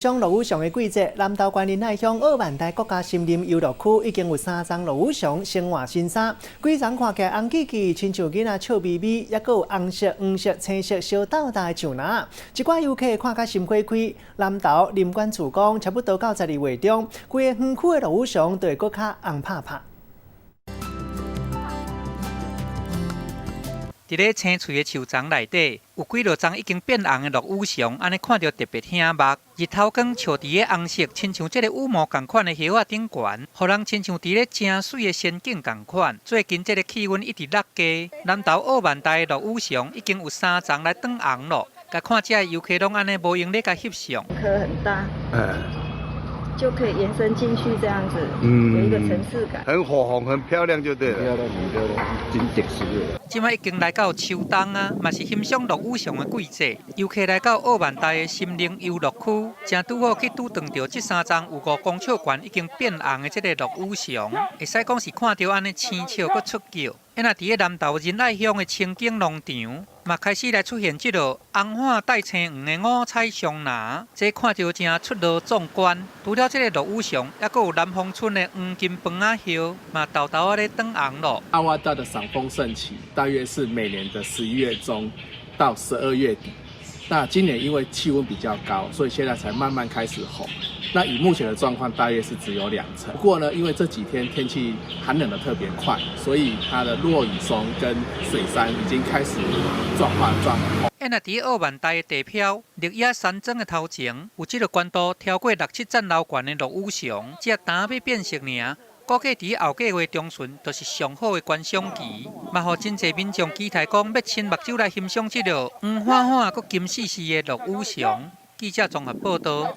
賞落羽松的季節，南投縣仁愛鄉婁萬大國家森林遊樂區已經有三叢落羽松先換新衫，規叢看起來紅吱吱，親像囡仔笑眯眯，猶閣有紅色、黃色、青色相鬥鬥的樹林，一寡遊客看甲心花開。南投林管處講，差不多到12月中，規个園區的落羽松就會閣較紅拍拍。佇咧青翠的樹叢內底，有幾落叢已經變紅的落羽松，按呢看著特別顯目。日頭光照佇咧紅色，親像這个羽毛仝款的葉仔頂懸，予人親像佇咧誠媠的仙境仝款。最近這个氣溫一直落低，南投婁萬大的落羽松已經有三叢來轉紅囉。共看這的遊客攏按呢無閒咧共翕相。棵很大，就可以延伸進去這樣子，有一個層次感。很火紅，很漂亮就對了。漂亮，很漂亮，真特殊。這擺已經來到秋冬啊，嘛是欣賞落羽松的季節。遊客來到婁萬大的森林遊樂區，正拄好去拄著著這三叢有5公尺懸已經變紅的這个落羽松，會使講是看著按呢生笑閣出叫。啊若佇咧南投仁愛鄉的清境農場，嘛開始來出現這个紅褐帶青黃的五彩松林，這看著誠出落壯觀。除了這个落羽松，猶閣有南豐村的黃金枋仔葉，嘛沓沓仔咧轉紅囉。阿瓦達的賞楓盛期大約是每年的11月中到12月底。那今年因為氣溫比較高，所以現在才慢慢開始紅。那以目前的狀況，大約是只有2成。不過呢，因為這幾天天氣寒冷得特別快，所以它的落羽松跟水杉已經開始轉化轉紅。啊若佇婁萬大的地標綠野山莊的頭前，有這个懸度超過六七層樓懸的落羽松，才焦欲變色爾。估計佇後個月中旬，就是上好的觀賞期，嘛予真濟民眾期待講欲親目睭來欣賞這个黃褐褐閣金絲絲的落羽松。記者綜合報導。